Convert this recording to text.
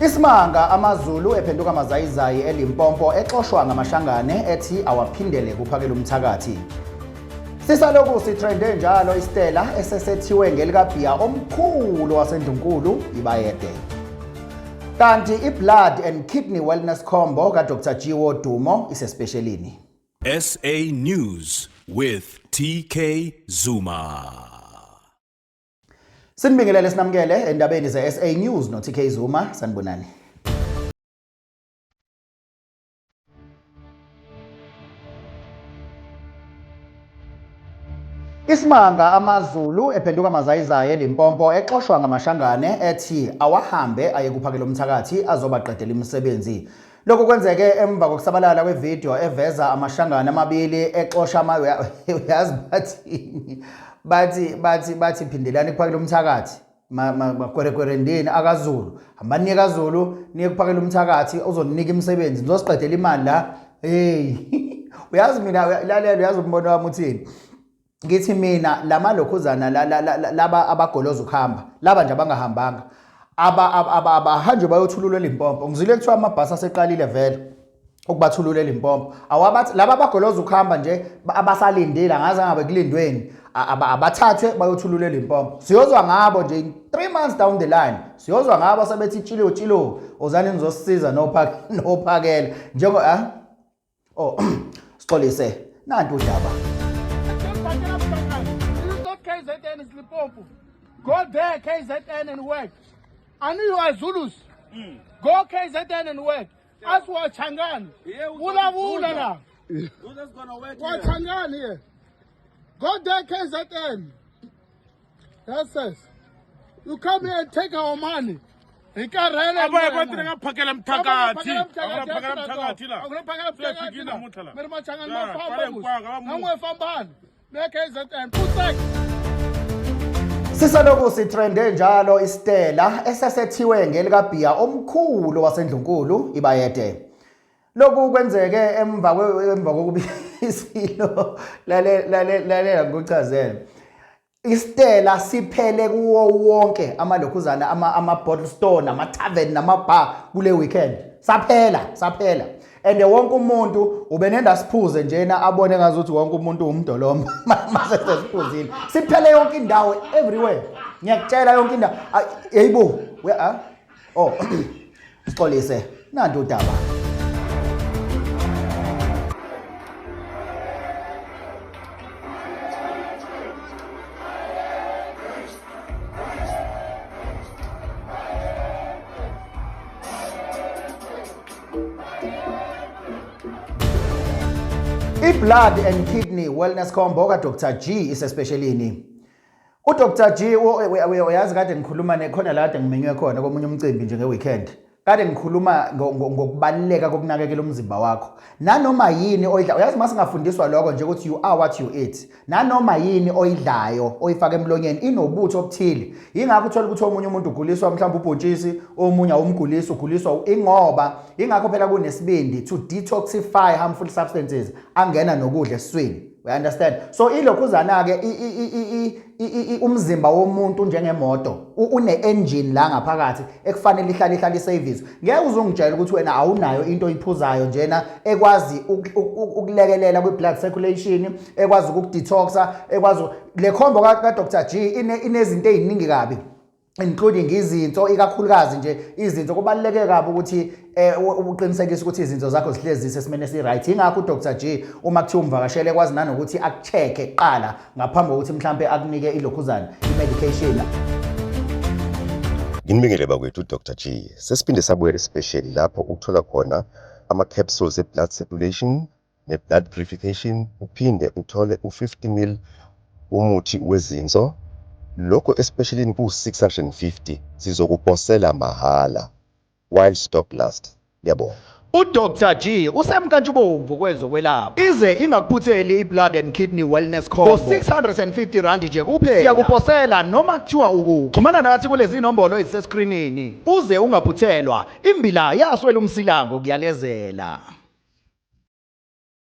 Isimanga amaZulu ephenduka amazayizayi eLimpopo exoshwa ngamashangane ethi awaphindele kuphakela umthakathi. Sisalokhu sitrende njalo isitela esesethiwe ngelikabhiya omkhulu waseNdlunkulu iBayede. Kanti iBlood and Kidney Wellness Combo kaDr G Wodumo isespeshelini. SA News with TK Zuma. Sinibingelele sinamukele endabeni ze-SA News no-TK Zuma sanibonani. Isimanga amaZulu ephenduka amazayizayi eLimpopo exoshwa ngamashangane ethi awahambe aye kuphakela umthakathi azobaqedela imisebenzi. Lokhu kwenzeke emva kokusabalala kwevidiyo eveza amashangane amabili exosha ama uyazi bathini bathi bathi bathi phindelani kuphakela umthakathi makwerekwerendini akaZulu hambani niye kaZulu niye kuphakela umthakathi uzoninika imisebenzi nizosiqedela imali la hey uyazi mina lalela uyazi umbono wami uthini ngithi mina lamalokhuzana laba abagoloza ukuhamba laba nje abangahambanga abahanjwe bayothululwa eLimpopo ngizwile kuthiwa amabhasi aseqalile vele ukubathulula eLimpopo awabathi laba abagoloza ukuhamba nje abasalindile angaze ngabe kulindweni abathathwe bayothulula eLimpopo siyozwa ngabo nje in 3 months down the line siyozwa ngabo sebethi tshilo tshilo ozani nizosisiza nophakela njengo ah Oh, sixolise. Nantu udaba. KZN is Limpopo. Go there, KZN, and work. I know you are Zulus. Mm. Go KZN and work. As for Changan, Ula Ula la. Wa Changan here. Go there, KZN. That's it. You come here and take our money. Hi karhele. A va ya va tirha phakela mthakathi. A va phakela mthakathi la. A ku phakela mthakathi la. Namuntlha la. Mi ri machangani Ya, ma famba kwale ku. hinkwako, va Na n'we fambani. Mi ya KZN. Putsek. Sisalokhu sitrende njalo isitela esesethiwe ngelikabhiya omkhulu wasendlunkulu iBayede. Lokhu kwenzeke emva emva kokuba isilo lalela lalela ngikuchazele. Isitela siphele kuwo wonke amalokhuzana ama ama bottle store nama tavern nama bar kule weekend. Saphela, saphela. And wonke umuntu ubenenda siphuze njena abone ngazuthi wonke umuntu umdolomba mase sesiphuzile. Siphele yonke indawo everywhere. Ngiyakutshela yonke indawo. Hayibo, we ah. Oh, sixolise. Nantu udaba. I-Blood and Kidney Wellness Combo ka-Dr G isespeshelini. UDr G uyazi kade ngikhuluma nekhona la kade ngimenywe khona komunye umcimbi nje nge-weekend kade ngikhuluma ngokubaluleka kokunakekela umzimba wakho nanoma yini oyidla uyazi uma singafundiswa lokho nje ukuthi you are what you eat nanoma yini oyidlayo oyifaka emlonyeni inobutho obuthile yingakho uthola ukuthi omunye umuntu uguliswa mhlawumbe ubhontshisi omunye awumgulisi uguliswa ingoba yingakho phela kunesibindi to detoxify harmful substances angena nokudla esiswini We understand? So ilokhuzana ke umzimba womuntu njengemoto une engine la ngaphakathi ekufanele ihlale ihlale service. Ngeke uzongitshela ukuthi wena awunayo into oyiphuzayo njena ekwazi ukulekelela kwi blood circulation, ekwazi ukukudetoxa, ekwazi le combo ka Dr G inezinto eziningi kabi. Including izinto ikakhulukazi nje izinto kubaluleke kabi ukuthi eh uqinisekise ukuthi izinto zakho zihlezi zisesimeni esiright ingakho uDr G uma kuthiwa umvakashele kwazi nanokuthi akucheck-e kuqala ngaphambi kokuthi mhlampe akunike ilokhuzana i-medication. Nginibingele bakwethu uDr G. Sesiphinde sabuyela especially lapho uthola khona ama-capsules e-blood circulation ne-blood purification uphinde uthole u-50 mil umuthi wezinso lokho especialini ku-650 sizokuposela mahhala while stock last ngiyabonga. UDr G usemnkantshubomvu kwezokwelapha. Ize ingakuphutheli iBlood and Kidney Wellness Combo ngo-R650 nje kuphela. Siyakuposela noma kuthiwa ukuphi. Xhumana nathi kulezi nombolo eziseskrinini uze ungaphuthelwa. Imbila yaswela umsila ngokuyalezela.